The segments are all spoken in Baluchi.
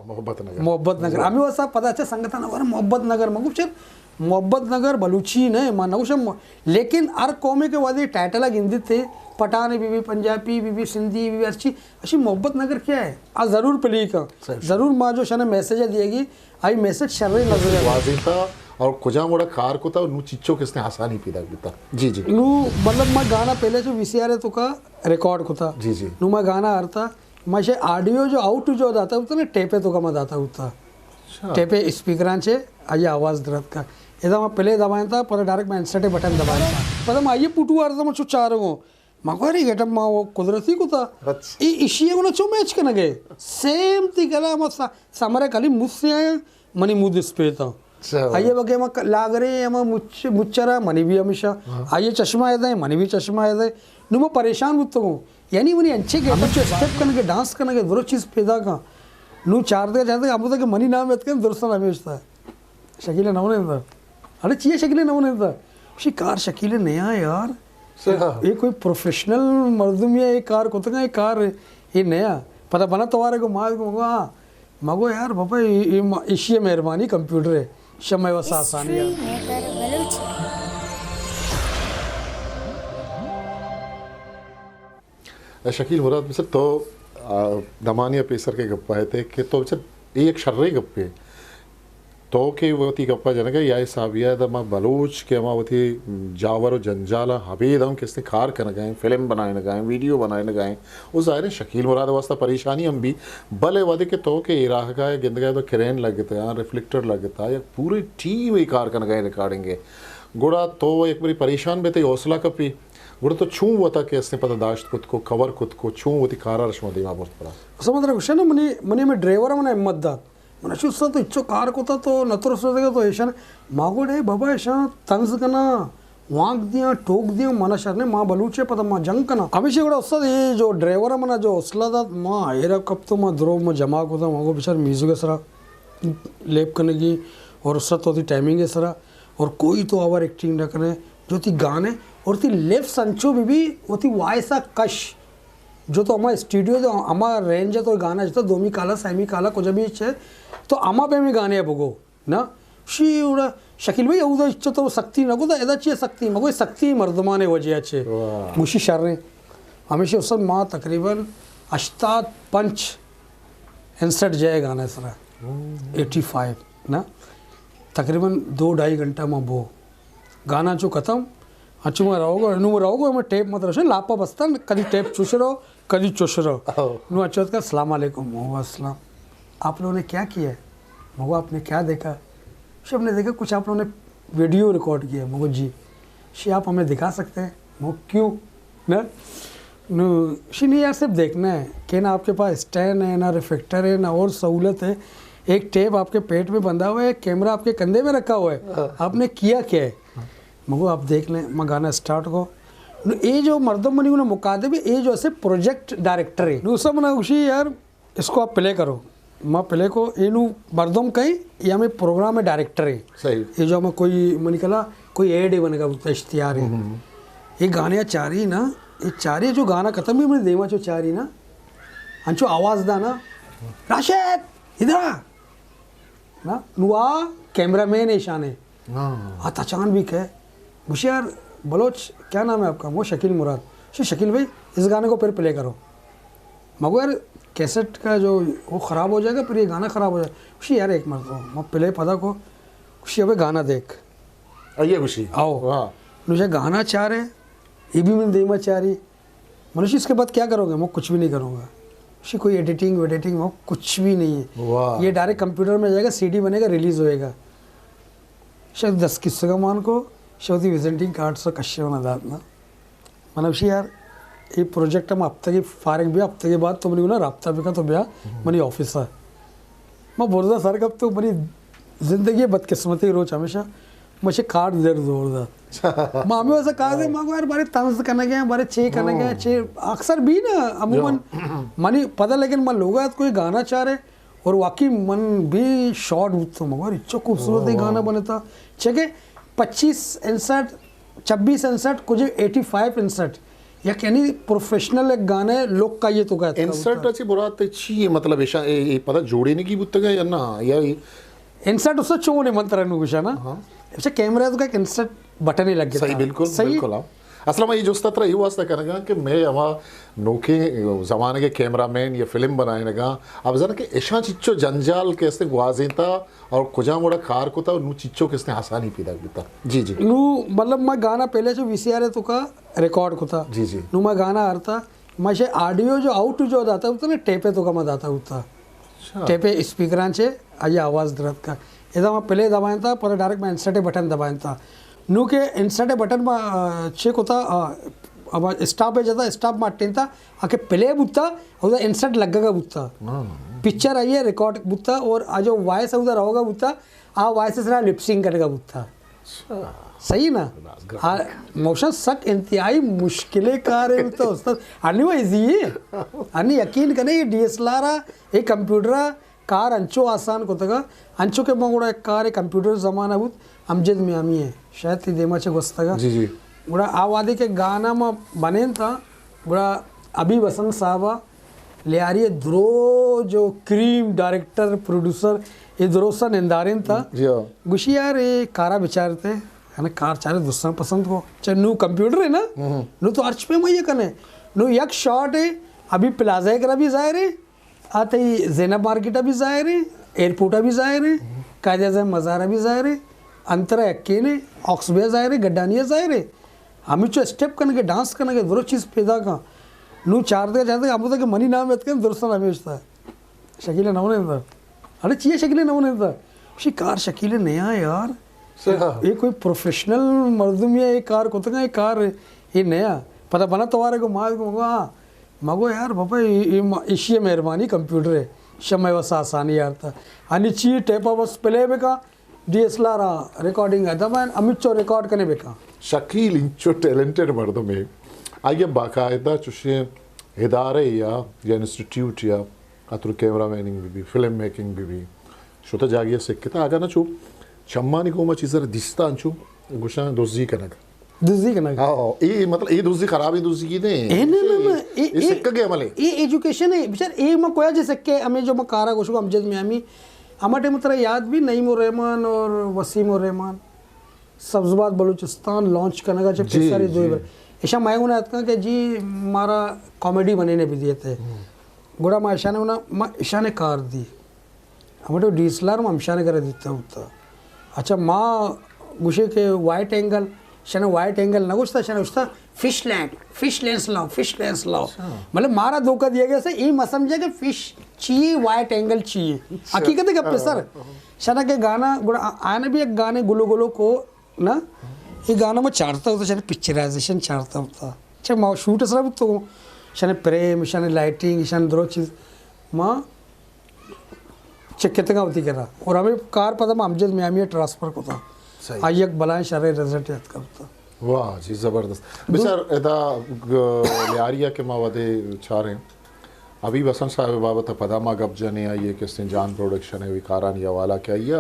محبت نگر۔ محبت نگر۔ ہمے واسطہ پدا چہ سنگتاں نہ گوشاں محبت نگر، من گوشت، محبت نگر بلوچی نہ، من نہ گوشاں م-، لیکن ہر قومے کہ وہدے ٹائٹل ءَ گندیت، پٹھانے بی بی، پنجابی بی بی، سندھی بی بی، ہرچی، اشی محبت نگر کیا ہے؟ آ ضرور پلے کن۔ صحیح۔ ضرور ما جو شانے میسج دیگی، آئی میسج شریں نظر ءَ۔ واضح تھا۔ اور کجام وڑا کار کتا، نو چیچو کس نے آسانی پیدا کتا؟ جی، جی۔ نو مطلب ما گانا پہلے جو وی سی آر ہے تو کا ریکارڈ کتا۔ جی، جی۔ نو ما گانا آرتا، ما شے آڈیو جو آؤٹ جو داتا ہوتا نا، ٹیپے تو کا ما داتا ہوتا۔ اچھا۔ ٹیپے اسپیکراں چے آئی آواز درت کا۔ ادا ما پلے دبائیں تا، پر ڈائریکٹ ما انسرٹ بٹن دبائیں تا۔ پدا ما آئی پوٹو آرتا، ما چو چاروں۔ ما گوشت، اے گیٹ اپ ما وہ قدرتی کتا۔ اچھا۔ ای اشی ہے، انہاں چو میچ کنگے۔ سیم تی کلا ما سا-، سمرے کلی مجھ سے آئے، منی مود اسپیتا۔ اچھا۔ آئیے بگے ما ک-، لاگرے، ہما مچ-، مچرا، منی بھی ہمیشہ۔ ہاں۔ آئیے چشمہ ہے دے، منی بھی چشمہ ہے دے۔ نو ما پریشان بوتگوں۔ یعنی منی انچے گیٹ اپ چو اسٹیپ کنگے، ڈانس کنگے، درو چیز پیدا کا۔ نو چار دے جاتے، ہم بوتا کہ منی نام اتکن، درستان ہمیشہ۔ شکیل نہ ہونے دا۔ اڑے چیئے شکیل نہ ہونے دا؟ اشی کار شکیل نیا یار۔ صحیح۔ یہ کوئی پروفیشنل مردم یا یہ کار کتگا، یہ کار یہ نیا۔ پتہ بنا توارے کو ماں کو، ہاں۔ مگو یار بابا، یہ، یہ ما-، اشی مہربانی کمپیوٹر ہے۔ شمع و ساسانی یار۔ History maker Balochi. شکیل مراد، مثل تو، آ، دمانی ءَ پیسر کہ گپ ءَ ات کہ، کہ تو بچار اے یک شریں گپے۔ تو کہ وتی گپ ءَ جنگ ءَ یا حسابی ءَ، ادا ما بلوچ کہ ہما وتی جاور و جنجالاں ابید ہم کسے کار کنگ ءَ ایں، فلم بنائینگ ءَ ایں، ویڈیو بنائینگ ءَ ایں، و ظاہر ہے شکیل مراد ءِ واستہ پریشانی ہم بی، بلے وہدے کہ تو کہ اے راہگاہ ءَ گندگ ءَ تو کرین لگتا، ریفلیکٹر لگتا، یک پورے ٹیم اے کار کنگ ءَ ایں ریکارڈنگ ءَ، گڑا تو یک بری پریشان بے، تئی حوصلہ کپی۔ گڑا تو چون وتا کہ استیں پدا داشت کت کو، کور کت کو، چون وتی کارا را شما دیما برت پدا؟ اصل من ترا گوشاں نا، منی، منی ہمے ڈرائیور منا ہمت دات۔ من اشی استاد تو ہچو کار کتا تو نہ ترس دگا تو ایشان۔ ما گوڑے بابا ایشان طنز کنا، وانک دیاں، ٹوک دیاں، منا شر نے، ما بلوچے پدا ما جنگ کنا۔ ہمیشہ گڑا استاد اے جو ڈرائیور منا جو حوصلہ دات، ما ایرا کپ تو ما درو ما جمع کتا، ما گو بچار میوزک سرا لیپ کنگی اور استاد تو دی ٹائمنگ سرا۔ اور کوئی تو اوور ایکٹنگ نہ کنے، جو تی گانے اور تی لفظ انچو بی بی، وتی وائس ءَ کش، جو تو ہما اسٹوڈیو تو ہما رینج ءَ تو گانا جتا، دومی کالا، سیمی کالا، کجا بھی چے، تو ہما پہ ہمیں گانے بگو، نا؟ شی اوڑا شکیل بھائی، اودا چے تو سختی نہ کو، ادا چے سختی؟ مگو سختی مردمان وجہ چے۔ واہ۔ گوشی شریں۔ ہمیشہ استاد ما تقریباً ہشتاد پنچ انسرٹ جائے گانا سرا۔ ہوں۔ ایٹی فائیو، نا؟ تقریباً دو ڈھائی گھنٹہ ما بو۔ گانا چو ختم، اچو ما رہو گو، انو ما رہو گو، ہمیں ٹیپ مت رہو، لاپا بستن، کدی ٹیپ چوش رہو، کدی چوش رہو۔ او۔ نو اچو کا، السلام علیکم، وعلیکم السلام۔ آپ لوگوں نے کیا کیا ہے؟ مگو آپ نے کیا دیکھا؟ شی ہم نے دیکھا کچھ آپ لوگوں نے ویڈیو ریکارڈ کیا ہے۔ مگو جی۔ شی آپ ہمیں دکھا سکتے ہیں؟ مگو کیوں؟ نا؟ نو، شی نہیں یار، صرف دیکھنا ہے کہ نہ آپ کے پاس اسٹینڈ ہے، نہ ریفلیکٹر ہے، نہ اور سہولت ہے۔ ایک ٹیپ آپ کے پیٹ میں بندھا ہوا ہے، ایک کیمرہ آپ کے کندھے میں رکھا ہوا ہے۔ ہاں۔ آپ نے کیا کیا ہے؟ مگو آپ دیکھ لیں، میں گانا اسٹارٹ کو۔ نو، اے جو مردم منی گونا مخاطب ہے، اے جو اسے پروجیکٹ ڈائریکٹر ہے۔ نو، سب نہ خوشی یار، اس کو آپ پلے کرو۔ ما پلے کو، اینو مردم کہیں، یہ ہمیں پروگرام ہے ڈائریکٹر ہے۔ صحیح۔ یہ جو ہمیں کوئی منی کلا، کوئی ایڈ ہے بنے گا، اشتہار ہے۔ ہوں۔ یہ گانے چاری نا، یہ چاری جو گانا ختم بھی منی دیما چو چاری نا، انچو آواز دا نا، "راشد، ادھر آ۔" نا، نو آ کیمرہ مین ایشانے۔ ہاں۔ آ تچان بھی کہے، گوشی، "یار بلوچ، کیا نام ہے آپ کا؟" وہ شکیل مراد۔ شی شکیل بھائی، اس گانے کو پھر پلے کرو۔ مگو یار، کیسٹ کا جو وہ خراب ہو جائے گا، پھر یہ گانا خراب ہو جائے گا۔ گوشی، "یار ایک مرتبہ، میں پلے پدا کو۔" گوشی، "ابے گانا دیکھ۔" آئیے گوشی۔ آؤ۔ واہ۔ نوشا گانا چار ہے، یہ بھی من دیما چاری۔ منوشی، "اس کے بعد کیا کرو گے؟" "میں کچھ بھی نہیں کروں گا۔" شی، "کوئی ایڈیٹنگ ویڈیٹنگ وہ کچھ بھی نہیں ہے۔" واہ۔ یہ ڈائریکٹ کمپیوٹر میں جائے گا، سی ڈی بنے گا، ریلیز ہوئے گا۔ شاید دس کسگا مان کو، شاید وزنٹنگ کارڈ سا کشے ہونا دات نا۔ منوشی، "یار، یہ پروجیکٹ ہم ہفتہ کے فارغ بیا، ہفتہ کے بعد تو منی گونا رابطہ بکا تو بیا منی آفس ہے۔" ما برزا سر کپ تو منی زندگی بدقسمتی روچ ہمیشہ مچے کارڈ زیر زور دا۔ ما ہمیں واسا کار دے، ما گو یار بارے طنز کنگے، بارے چے کنگے، چے اکثر بھی نا، عموماً منی پتہ، لیکن من لوگا ات کوئی گانا چارے اور واقعی من بھی شاٹ بوتو، مگر اچھا خوبصورت ہی گانا بنتا۔ چے کہ پچیس انسرٹ، چھبیس انسرٹ، کچھ ایٹی فائیو انسرٹ، یک یعنی پروفیشنل یک گانے لک آئیے تو گا انسرٹ۔ اچھی برات چی ہے؟ مطلب ایشا اے، اے پتہ جوڑینگی بوتگا یا نا؟ یا انسرٹ اس چون ہے من ترا نو گشا نا؟ ہاں۔ اچھا، کیمرہ تو کا انسرٹ بٹن ہی لگ گیا صحیح، تھا۔ بالکل، صحیح۔ بالکل، ہاں۔ اصلا میں یہ جستا ترا یہ واسطہ کرگا کہ میں ہما نوکے زمانے کے کیمرہ مین یا فلم بنائے نگا، اب زن کہ ایشاں چچو جنجال کے استے گوازینتا اور کجام وڑا کار کتا، نو چچو کے استے آسانی پیدا بیتا۔ جی، جی۔ نو مطلب میں گانا پہلے چو وی سی آر ہے تو کا ریکارڈ کتا۔ جی، جی۔ نو ما گانا آرتا، ما شے آڈیو جو آؤٹ جو داتا ہوتا نا، ٹیپے تو کا ما داتا ہوتا۔ اچھا۔ ٹیپے اسپیکراں چے آئی آواز درت کا۔ ادا ما پلے دبائیں تا، پر ڈائریکٹ ما انسرٹ بٹن دبائیں تا۔ نو کہ انسرٹ بٹن ما، آ، چے کتا، آ، اب اسٹاپ ہے جتا، اسٹاپ ما اٹین تا، آ کہ پلے بوتا، اودا انسرٹ لگا بوتا۔ ہاں۔ پکچر آئیے ریکارڈ بوتا اور آ جو وائس اودا رہوگا بوتا، آ وائس سرا لپسنگ کرگا بوتا۔ اچھا۔ صحیح نا؟ آ، موشن سک انتہائی مشکل کار ہے تو استاد۔ انی وہ ایزی ہے۔ انی یقین کنے یہ ڈی ایس ایل آر ہے، یہ کمپیوٹر ہے، کار انچو آسان کتگا، انچو کہ ما گڑا یک کار کمپیوٹر زمانہ بود، امجد میامی ہے، شاید تی دیما چہ گوستگا۔ جی، جی۔ گڑا آ وہدے کہ گانا ما بنین تا، گڑا ابھی وسنت صاحبہ لیاری درو جو کریم ڈائریکٹر، پروڈیوسر، اے درو سا نندارین تا۔ جی ہاں۔ گوشی یار اے کارا بچارتے، یعنی کار چارے دوستان پسند کو۔ چہ نو کمپیوٹر ہے نا، ہم۔ نو تو ہرچ پہ مئیے کنے۔ نو یک شاٹ ہے، ابھی پلازہ کرا بھی ظاہر ہے، آ تئی زینب مارکیٹ ء بھی ظاہر ہے، ایئرپورٹ ء بھی ظاہر ہے، قائد اعظم مزار ء بھی ظاہر ہے، انترا یکین ہے، آکس بے ء ظاہر ہے، گڈانی ء ظاہر ہے۔ ہمینچو اسٹیپ کنگے، ڈانس کنگے، درست چیز پیدا کن۔ نو چاردہ چاردہ ہمودا کہ منی نام اتکن درستان ہمیشتا۔ شکیل نہ ہونے دا۔ اڑے چیئے شکیل نہ ہونے دا؟ شی کار شکیل نیا یار۔ اے کوئی پروفیشنل مردم یا اے کار کتگا، اے کار اے نیا۔ پدا بنا توارے کو ماں کو ہاں۔ مگو یار بابا، اے، اے ما-، ایشی مہربانی کمپیوٹر ہے، شمع وس آسانی یار تا۔ انی چی ٹیپا بس پلے بکا، ڈی ایس ایل آر آ ریکارڈنگ ہے، دبائن امیچو ریکارڈ کنے بکا۔ شکیل انچو ٹیلنٹڈ مردم ہے، آئی باقاعدہ چوشیں ادارے یا، یا انسٹیٹیوٹ یا اترو کیمرہ میننگ بہ بی، فلم میکنگ بہ بی، شتہ جاگہ سکتا، اگاں نہ چو چمانی گوما چیزا دیستا انچو گوشاں دزی کنگ۔ دزی کنگ۔ ہاں، ہاں۔ اے مطلب، اے دزی خرابیں دزی کی نہیں۔ اے نہ، نہ، نہ، اے، اے اے، سکگ عمل ہے۔ اے ایجوکیشن ہے۔ بچار، اے ما کویا جے سکے، ہمیں جو ما کارا گوشو امجد میامی، ہما ٹائم ترا یاد بھی نعیم الرحمن اور وسیم الرحمن سبز آباد بلوچستان لانچ کنگا چہ جی، پیسر دوئے جی۔ بر۔ ایشاں مئے گونا اتکاں کہ جی مارا کامیڈی بنینے بھی دیتے۔ ہم۔ گڑا ما ایشانے گونا، ما ایشانے کار دی۔ ہمٹو ڈی ایس ایل آر ما ہمشانے کرا دیتا ہوتا۔ اچھا، ما گوشے کہ وائٹ اینگل، شنے وائٹ اینگل نہ گوشتا، شنے گوشتا فش لینڈ، فش لینس لاؤ، فش لینس لاؤ۔ اچھا۔ مطلب مارا دھوکہ دیا گیا سے، اے ما سمجھے کہ فش چی ہے، وائٹ اینگل چی ہے۔ اچھا۔ حقیقت ہے گپے سر۔ ہاں۔ شنا کہ گانا، گڑا آ-، آنے بھی ایک گانے گلو گلو کو نا، اے گانا ما چارتا ہوتا، شنے پکچرائزیشن چارتا ہوتا۔ چہ ما شوٹ سرا بوتو، شنے پریم، شنے لائٹنگ، شنے درو چیز۔ ما چکتگا وتی کرا۔ اور ہمیں کار پدا ما امجد میامی ٹرانسفر کتا۔ صحیح۔ آئی یک بلائیں شریں رزلٹ یاد کرتا۔ واہ جی، زبردست۔ بچار ادا گ-، لیاریا کہ ما ودے چاریں۔ ابھی وسنت صاحب بابت پدا ما گپ جنیں، آئی کہ استیں جان پروڈکشن ہے، وی کارانی حوالہ کہ آئی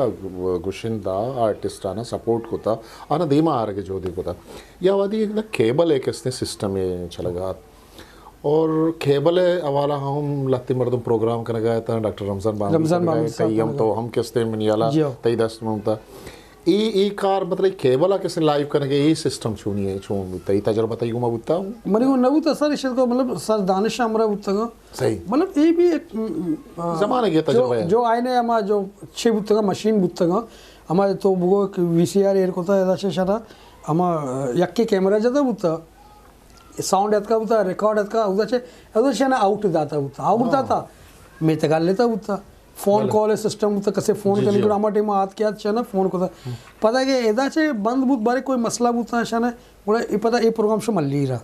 گشندہ آرٹسٹانا سپورٹ کتا، آنا دیما آرگ جہدے کتا۔ یا وادی ایک کیبل ایک استیں سسٹم ہے چلگا۔ اور کیبل ء حوالہ ہم لہتے مردم پروگرام کنگا اتاں، ڈاکٹر رمضان بامگی رمضان کنگا بامگی اتاں، صاحب تئی ہم کنگا۔ تو ہم کستے منی حالا جی ہو۔ تئی دست میں ہوتا۔ اے، اے کار مطلب کیبل ء کسے لائیو کنگے، اے سسٹم چونی ہے، چون بوتا؟ اے تجربہ تئی گوما بوتا؟ منی گوما نہ بوتا سر، اشد کو مطلب سر دانش ہمراہ بوتا گا۔ صحیح۔ مطلب اے بھی ایک، م، م، آ، زمانے کے جو، تجربہ ہے۔ جو آئینے ہما جو چھ بوتا گا، مشین بوتا گا، ہما تو بگو کہ وی سی آر ایر کوتا ہے، ادا چھ شرا ہما، آ، یکی کیمرہ جتا بوتا۔ ساؤنڈ اتکا بوتا، ریکارڈ اتکا، اودا چہ، اودا چہ نا آؤٹ داتا بوتا، آؤٹ ہاں۔ داتا، میتگا لیتا بوتا، فون بلے۔ کال سسٹم بوتا، کسے فون جی، کنی جی۔ گڑا ہما ٹائم آت کے آت چہ نا فون کتا۔ ہم۔ پدا کہ ادا چہ بند بوت، بارے کوئی مسئلہ بوتا شانا، گڑا اے پدا اے پروگرام شو ملی را۔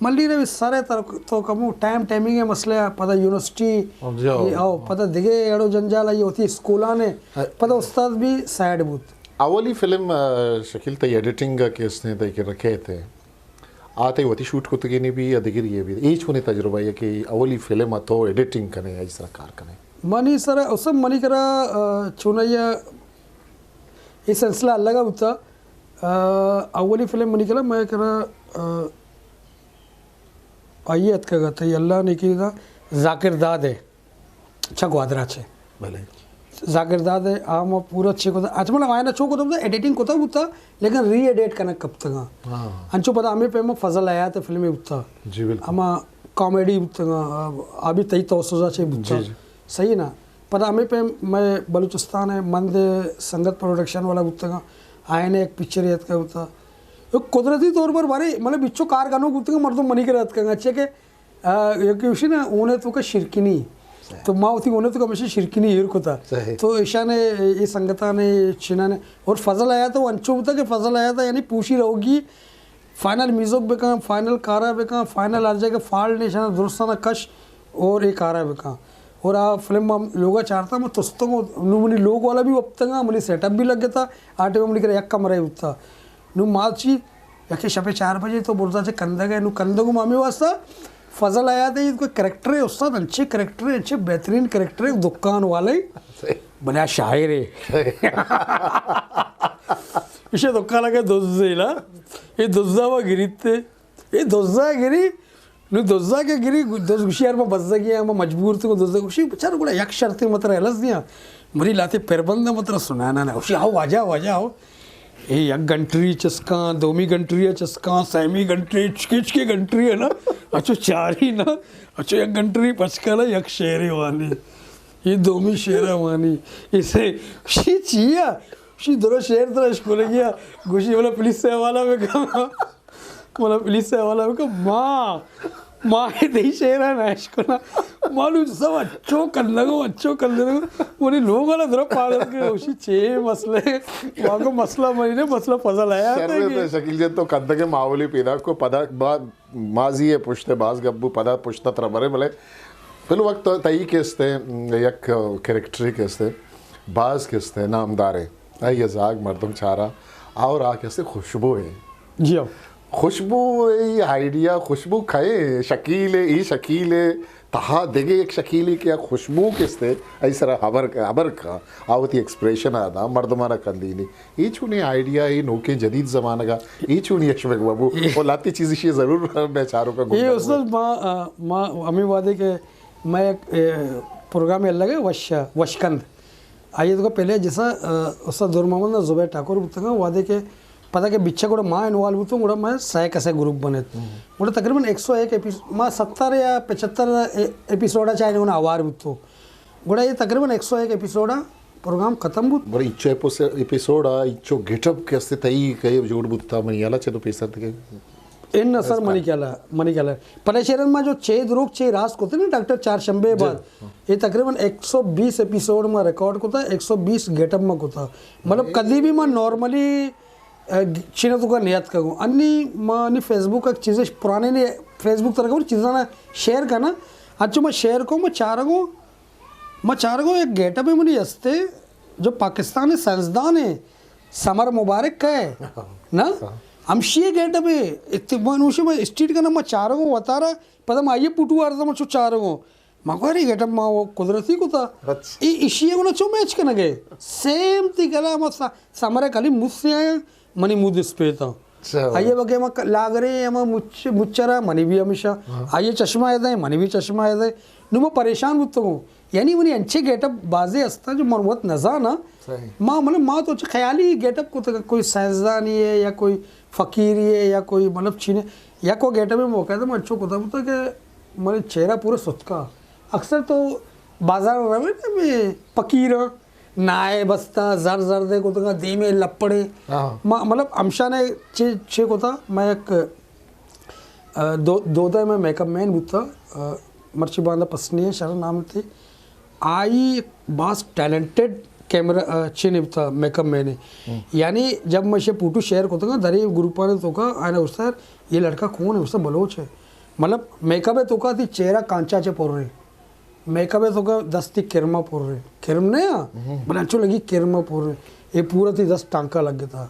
ملی را سارے تر تو کمو ٹائم ٹائمنگ مسئلہ، پدا یونیورسٹی، جی، ہاں۔ اے او، پدا دگے اڑو جنجال آئی ہوتی اسکولانے، ہاں۔ پدا استاد بھی سائیڈ بوت۔ اولی فلم، آ، شکیل تئی ایڈیٹنگ کے اس نے تئی کہ رکھے تھے۔ آ تئی وتی شوٹ کتگینی بھی یا دگری یہ بھی؟ اے چونیں تجربہ ہے کہ اولی فلم ء تو ایڈیٹنگ کنے یا اس طرح کار کنے؟ منی سر، اصل منی کرا، آ، چونایا اے سلسلہ الگا بوتا۔ آ، اولی فلم منی کرا، میں کرا، آ، آئی ءَ اتکگ ات، تئی اللہ نیکی دا، ذاکر داد ءَ، چہ گوادر ءَ چہ۔ بلے۔ ذاکر داد ءَ آ ما پورا چے کتا، اچ مطلب آئینا چو کتا بوتا، ایڈیٹنگ کتا بوتا، لیکن ری ایڈیٹ کنگ کپتگاں۔ ہاں۔ انچو پدا ہمے پیما فضل حیات ءِ فلمے بوتا۔ جی بالکل۔ ہما کامیڈی بوتگاں، آ، آ بھی تئی توسط ءَ چے بوتا۔ جی جی۔ صحیح نا؟ پدا ہمے پیم مئے بلوچستان ءَ مند سنگت پروڈکشن والا بوتگاں، آئینا یک پکچرے اتکا بوتا۔ قدرتی طور پر بارے مطلب بچو کار کنوک بوتگاں، مردم منی کرا اتکگاں، چے کہ آ، یکے گوشی نا، اونے توکا شیرکنی۔ صحیح۔ تو ما وتی اونے توکا ہمیشہ شیرکنی ایر کتا۔ صحیح۔ تو ایشانے، اے سنگتانے، چینانے، اور فضل حیات ءَ انچو بوتا کہ فضل حیات ءَ یعنی پوشی روگی، فائنل میوزک بکن، فائنل کارا بکن، فائنل ہر جگہ فال نشان درستانا کش اور اے کارا بکن۔ اور آ فلم ما لوگا چارتا، ما تستگو، نو منی لوگ والا بھی وپتگا، منی سیٹ اپ بھی لگتا، آ ٹائم منی کرا یک کمرہ بوتا۔ نو ما چی یکے شپے چار بجے تو برزا چہ کندگ ءَ، نو کندگ ما ہمے واسطہ فضل حیات ءَ، اے کوئی کریکٹر ہے استاد، انچے کریکٹر ہے، انچے بہترین کریکٹر ہے، دکان والے، صحیح۔ بلے آ شاعر ہے۔ ایشی دکان لگے دزے نا، اے دزا ما گریتے، اے دزا گری، نو دزا کہ گری، دز گوشی یار ما بزگی ہاں، ما مجبور تو دزا گوشی، بچار گڑا یک شرطے ما ترا ہلاس دیاں، منی لاتے پربند ما ترا سنانا نا، گوشی آؤ واجہ، واجہ آؤ۔ اے یک گھنٹری چسکاں، دومی گھنٹری ءَ چسکاں، سیمی گھنٹری، چکے چکے گھنٹری ہے نا، اچو چاری نا، اچو یک گھنٹری پچکالا یک شعرے وانی، اے دومی شعر وانی، اسے شی چیا، شی درو شعر ترا اشکول گیا، گوشی والا پولیس سے حوالہ میں کہا، والا پولیس سے حوالہ میں کہا، ماں، ما اے تئی شعرا نہ اشکنا۔ مالو سب اچو کندگو، اچو کندگو۔ منی لوگ والا درا پادر کے اوشی چے مسئلے؟ واگو مسئلہ منی نے، مسئلہ فضل حیات ہے شر کہ تو شکیل جان تو کندگے ماحولی پیدا کو پدا با-، ماضی ہے پشت ہے، باز گبو پدا پشت ترا برے بلے۔ فی الوقت تئی کستے یک کریکٹری کستے، باز کستے نامدارے۔ آئی زاگ مردم چارا اور آ کستے خوشبو ہے۔ جی ہاں۔ خوشبو، ای آئیڈیا، خوشبو کئے؟ شکیل ءِ، ای شکیل ءِ تہا دگہ یک شکیلے کہ آ خوشبو کستے، ای سرا ہبر، ہبر کا، آ وتی ایکسپریشن آ دا، مردمانا کندینی۔ ای چونی آئیڈیا، ای نوکیں جدید زمانگا، ای چونی اشبک بابو، او لاتی چیزی شی ضرور میں چارو کا اے گنڈا استاد، ما، آ، ما ہمیں وعدے کہ میں ایک، اے، پروگرام الگ ہے، وش، وشکند۔ آئی ءَ توکا پہلے جیسا، آ، استاد نور محمد نا زبیر ٹھاکر بوتگا، وہدے کہ پدا کہ بچا گڑا ما انوالو بوتوں، گڑا ما سئے کسے گروپ بنت۔ ہم۔ گڑا تقریباً ایک سو ایک ایپیس-، ما ستر یا پچھتر اے-، ایپیسوڈا چاہے اونا آوار بوتوں۔ گڑا اے تقریباً ایک سو ایک ایپیسوڈا پروگرام ختم بوت۔ بلے انچو ایپوس-، ایپیسوڈا انچو گیٹ اپ کہ استے تئی کہ جوڑ بوتا منی حالا چہ تو پیسر تکے۔ ان سر منی خیال ءَ، منی خیال ءَ۔ پریشرن ما جو چھ دروگ چھ راست کتے نا ڈاکٹر چارشنبے جی۔ بعد، ہاں۔ اے تقریباً ایک سو بیس ایپیسوڈ ما ریکارڈ کتا، ایک سو بیس گیٹ اپ ما کتا۔ مطلب اے کدی بھی ما نارملی، اے، چینا توکا نیت کگو۔ انی ما انی فیس بک ایک چیزیں پرانے نے فیس بک طرح چیزاں شیئر کنا۔ اچھا ما شیئر کو، ما چارگو، ما چارگو ایک گیٹ اپ منی ہستے جو پاکستان سائنسدان ہے، سمر مبارک کا ہے نا؟ ہاں۔ ہمشی گیٹ اپ ہے۔ اتفاق نوشی ما اسٹیٹ کنا ما چارگو وتارا، پدا ما آئیے پوٹو آرتا ما چو چارگو۔ ما کو ارے گیٹ اپ ما وہ قدرتی کتا۔ اچھا۔ ای اشی ہے انہاں چو میچ کنگے۔ سیم تی کلا ما سا-، سمر کلی مس سے آیا۔ منی مود اسپیت آں۔ اچھا۔ آئی ء بگے ما ک-، لاگریں ہما مچ-، مچرا منی بھی ہمیشہ۔ ہاں۔ آئی ء چشمہ ء دئے، منی بھی چشمہ ء دئے۔ نوں ما پریشان بوتگوں۔ یعنی منی انچیں گیٹ اپ بازے ہستاں جو من وت نزاناں۔ صحیح۔ ما مطلب ما تو چہ خیالی گیٹ اپ کتگ، کوئی سائنسدانی ہے یا کوئی فقیری ہے یا کوئی مطلب چینے۔ یک و گیٹ اپ موقع تھا، من انچو کتا بوتا کہ منی چہرہ پورا ستکا۔ اکثر تو بازار روے نا، میں فقیراں نائے بستا، زر زر دے کتگا، دیمے لپڑے۔ ہاں۔ ما-، مطلب، ہمشانے چے، چے کتا، میں یک، آ، دو-، دودا میں میک اپ مین بوتا، آ، مرچی باندا پسنی ہے، شہر نام تے۔ آئی باز ٹیلنٹڈ کیمرہ، آ، چے نے بوتا، میک اپ مین ہے۔ ہم۔ یعنی، جب میں اسے فوٹو شیئر کتگا، دری گروپانے توکا، آئینا استاد، یہ لڑکا کون ہے؟ استاد بلوچ ہے۔ مطلب، میک اپ ہے توکا تی چہرہ کانچا چے پر رہے۔ میک اپ ء توکا دست تی کرم ء پر اے۔ کرم نہ آ؟ ہم۔ بلے انچو لگی کرم ء پر اے۔ اے پورا تی دست ٹانکا لگتا۔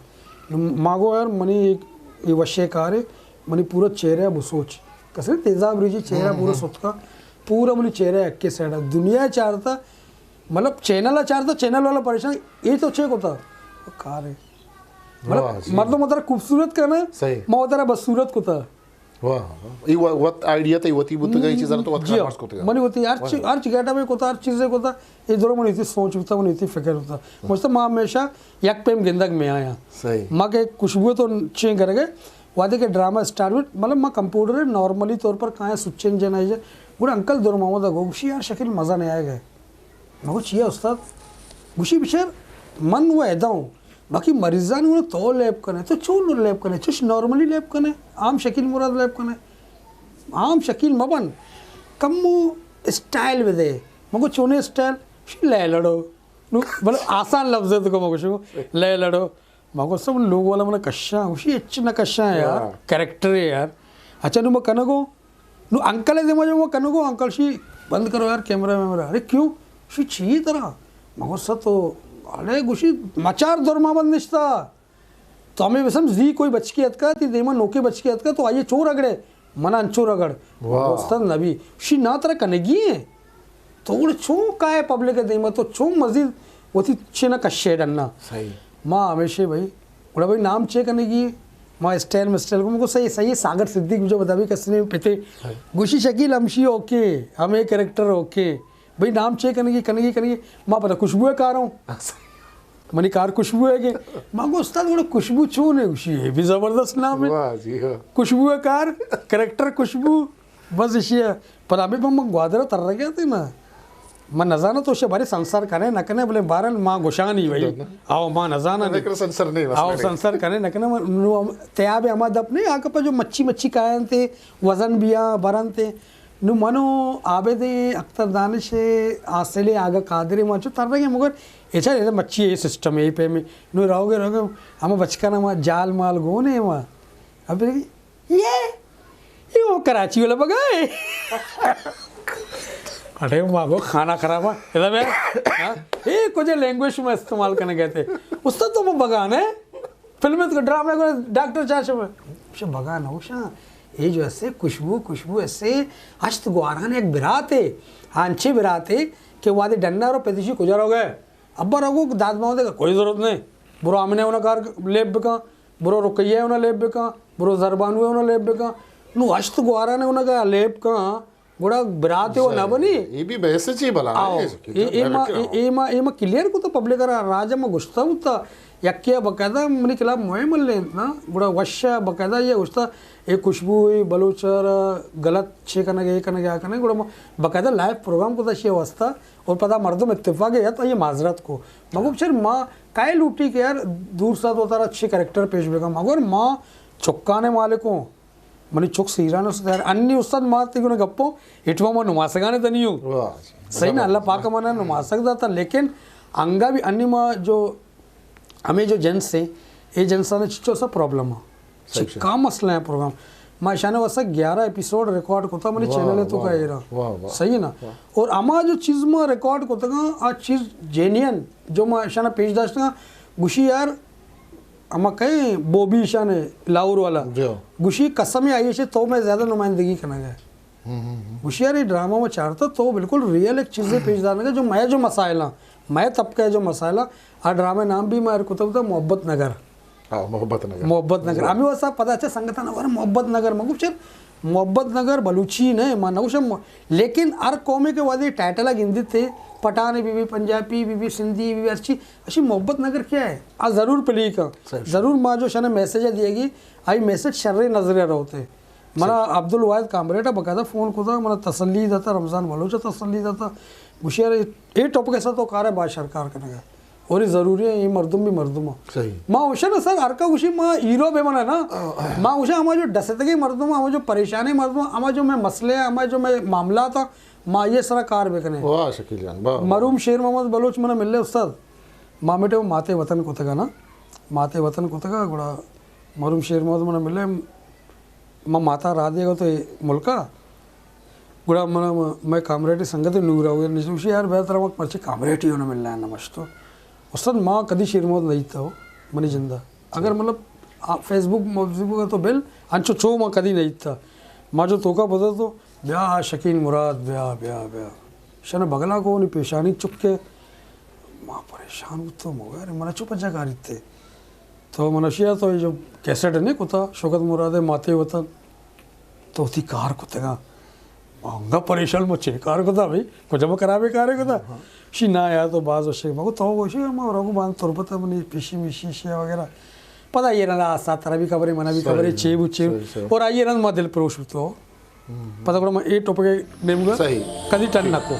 ما گو یار منی اے وشے کارے، منی پورا چہرہ ء بسوچ۔ کسے تیزاب ریجی چہرہ ہم، پورا ہم۔ ستکا، پورا منی چہرہ ء اکے سائیڈ ء۔ دنیا ء چارتا، مطلب چینل ء چارتا، چینل والا پریشان، اے تو چے کتا؟ کارے۔ مطلب واہ، جی۔ مردم اترا خوبصورت کنا، صحیح۔ ما اترا بدصورت کتا۔ واہ، واہ۔ اے و-، وت آئیڈیا تئی وتی بوتگ، اے چیزاں تو وت جی ہاں۔ کارمرز کتگ۔ منی وتی ہر چی-، واہ۔ ہر چی گیٹ ءَ میں کتا، ہر چیزے کتا، اے درو منی وتی سوچ بوتا، منی وتی فکر بوتا۔ مجھتا ما ہمیشہ یک پیم گندگ میں آیاں۔ صحیح۔ ما کہ خوشبو تو چین کرگے، وہدے کہ ڈرامہ اسٹارٹ بیت، مطلب ما کمپیوٹر نارملی طور پر کایاں سوئچ جنائے، گڑا انکل در محمد گو گوشی، یار شکیل مزہ نہیں آئے گا۔ من گو چیا استاد؟ گوشی بچار، من و ادا اوں، باقی مریضانی گون تو لیب کنے، تو چون لیب کنے؟ چش نارملی لیب کنے، عام شکیل مراد لیب کنے۔ عام شکیل مبن، کمو اسٹائل بدے۔ من گو چونے اسٹائل؟ گوشی لے لڑو۔ نو بلے آسان لفظ ہے تو کو من گوشو لے لڑو۔ ما گو سب لوگ والا من کشاں، گوشی اچ نہ کشاں یار، ہاں۔ کریکٹر ہے یار۔ اچھا نو ما کنگو، نو انکل ءِ دیما جو ما کنگو، انکل شی بند کرو یار کیمرہ میمرہ۔ ارے کیوں؟ شی چی ترا؟ ما گو ست تو، ارے گوشی مچار در ما بند نشتا۔ تو ہمیں بسم زی کوئی بچکے اتکا، تی دیما نوکے بچکے اتکا، تو آئیے چور اگڑے۔ من انچو رگڑ۔ واہ۔ استاد نبی، شی نا ترا کنگی ہیں۔ تو گڑا چون کائے پبلک ءِ دیما، تو چون مزید وتی چنا کشے ڈنا۔ صحیح۔ ما ہمیشہ بھائی، گڑا بھائی نام چے کنگی ہے؟ ما اسٹائل مسٹائل کو، مگو صحیح، صحیح، ساگر صدیق جو بتا بھی کس نے پتے۔ صحیح۔ گوشی شکیل ہمشی اوکے، ہمیں کریکٹر اوکے۔ بھئی نام چے کنگی، کنگی، کنگی؟ ما پدا خوشبو ءِ کار اوں۔ منی کار خوشبو ءِ کہ۔ ما گو استاد گڑا خوشبو چون ہے؟ گوشی اے بھی زبردست نام ہے۔ واہ جی واہ۔ خوشبو ءِ کار، کریکٹر خوشبو، بس اشی ہے۔ پدا ہمیں پہ من گوادر ءَ ترگے تے نا۔ من نزاناں تو شے بارے سنسار کنے نہ کنے، بلے بارن ما گوشانی بھئی۔ نہ، نہ۔ آو ما نزاناں۔ نہ کرے سنسار نہیں، بس آو نہیں۔ سنسار کنے نہ کنے، من نو ہم تیاب ہما دپ نہیں، آ کپا جو مچھی مچھی کائن تے، وزن بیا برن تے۔ نو من و عابد اختر دانش، حاصل آغا قادر، ما چو ترگے مگر اچھا اے مچھی اے سسٹم اے پیمے۔ نو رہوگے رہوگے ہما بچکاں ہما جال مال گون ہے ہما۔ اب یہ، یہ وہ کراچی والا بگا ہے۔ ارے ما گو کھانا خراب ہے۔ ادا بے، ہاں؟ اے کجے لینگویج میں استعمال کرنے گئے تھے۔ استاد تو وہ بگانے۔ فلم ءَ تو ڈرامہ کو ڈاکٹر چار شو، شو بگا نہ ہوشاں۔ اے جو اسے خوشبو، خوشبو اسے ہشت گواران یک براتے، ہانچے براتے کہ وادے ڈنر و پدیشی کجا رو گئے؟ ابا رو گو داد ماں دے کوئی ضرورت نہیں۔ برو آمنہ ہونا کار لیب بکا، برو رقیہ ہونا لیب بکا، برو زربانو ہونا لیب بکا۔ نو ہشت گواران ہونا کا لیب کا، گڑا برات و نہ بنی۔ اے بھی میسج ہی بلا آؤ۔ اے، اے ما، اے، اے ما، اے ما کلیئر کو تو پبلک را راج ما گشتا ہوتا۔ یکیا باقاعدہ منی خلاف مہم لینت نا، گڑا وشا باقاعدہ یہ گشتا، اے خوشبو، اے بلوچ را غلط چے کنگے، اے کنگے، آ کنگے، گڑا ما باقاعدہ لائیو پروگرام کو تا شے واسطہ، اور پدا مردم اتفاق ہے تو یہ معذرت کو۔ مگو چر ما کائے لوٹی کہ یار دور سات وتارا چے کریکٹر پیش بکا، مگر ما چکانے مالکوں، منی چک سیران است یار، انی استاد ما تئی گونا گپوں، اٹوا ما نماسگانے دنیو۔ واہ۔ صحیح نا، اللہ پاک منا نماسگ داتا، لیکن انگا بھی انی ما جو، ہمیں جو جنس ہیں، اے جنسانے چچو سا پرابلم ہے۔ صحیح، صحیح۔ چکا مسئلہ ہے پروگرام۔ ما اشانے واسطہ گیارہ ایپیسوڈ ریکارڈ کتا منی واہ، چینل ہے تو واہ، کا ایرا۔ واہ، واہ۔ صحیح ہے نا؟ واہ۔ اور اما جو چیز ما ریکارڈ کتا گا، آ چیز جینین جو ما اشانا پیش داشتا گا، گوشی یار، اما کہیں بوبی شان ہے لاہور والا۔ جی۔ گوشی قسم ہے آئی سے تو میں زیادہ نمائندگی کرنا گیا۔ ہم، ہم، ہم۔ گوشی یار یہ ڈرامہ میں چارتا تو بالکل ریئل ایک چیزیں پیش دارنے کا جو میں جو مسائل ہیں، میں طبقہ جو مسائل ہیں، آ ڈرامہ نام بھی میں کتب تھا محبت نگر۔ ہاں، محبت نگر۔ محبت نگر۔ جی۔ ہمیں واسطہ پتہ اچھا سنگتاں نور محبت نگر مگو چر محبت نگر بلوچی نے، ما نہ گوشم، لیکن ہر قومے کہ وہدے ٹائٹل گندیت تے، پٹھان بی بی، پنجابی بی بی، سندھی بی بی، ہر چی، اشی محبت نگر کیا ہے؟ آ ضرور پلی کا۔ صحیح۔ ضرور ما جو شانے میسج دیے گی، آئی میسج شر نظر روتے۔ منا صحیح۔ عبدالواحد کامریڈ باقاعدہ فون کتا، منا تسلی داتا، رمضان بلوچ تسلی داتا۔ گوشی یار، اے ٹاپک ایسا تو کار ہے، با شرکار کنگا۔ اور یہ ضروری ہے، یہ مردم بھی مردم ہو۔ صحیح۔ ما اوشا نا سر، ہر کا گوشی ما ہیرو بے منا نا۔ ما اوشا ہما جو ڈستگی مردم، ہما جو پریشانی مردم، ہما جو میں مسئلے ہیں، ہما جو میں معاملات ہیں، ما یہ سرا کار بے کنے۔ واہ شکیل جان، واہ، واہ۔ مرحوم شیر محمد بلوچ منا ملے استاد۔ ما میٹے وہ ماتے وطن کتگا نا۔ ماتے وطن کتگا، گڑا مرحوم شیر محمد منا ملے۔ ما ماتا را دیگا تو ملکا۔ گڑا من، میں کامریڈ سنگت نور آؤ، نشوشی یار بہتر ہم مرچی کامریڈ ہی ہونا ملنا ہے نمشتو۔ استاد ما کدی شیر محمد نہیں تھا ہو، منی جندہ۔ اگر مطلب، آ، فیس بک، فیس بک تو بل، انچو چو ما کدی نہیں تھا۔ ما جو توکا بتا تو، بیا شکیل مراد، بیا، بیا، بیا۔ شنا بگلا کو نی پیشانی چکے۔ ما پریشان تو مگر منا چو پجا کاری تے۔ تو من اشیا تو یہ جو کیسٹ نہیں کتا، شوکت مراد ہے ماتے وطن۔ تو وتی کار کتگاں۔ انگا پریشان، ما چے کار کتا بھئی؟ کجا ما خرابیں کارے کتا؟ شی نا یار، تو باز وشے۔ مگو تو وشے، ما رگو بان تربت منی پیشی میشی شیا وغیرہ۔ پدا یہ رندا آستا ترا بھی خبرے، منا بھی خبرے، چے بو چے بو۔ اور آئیے رند ما دل پروش بو تو۔ پدا گڑا ما اے ٹاپک نیمگا کدی ٹن نکو۔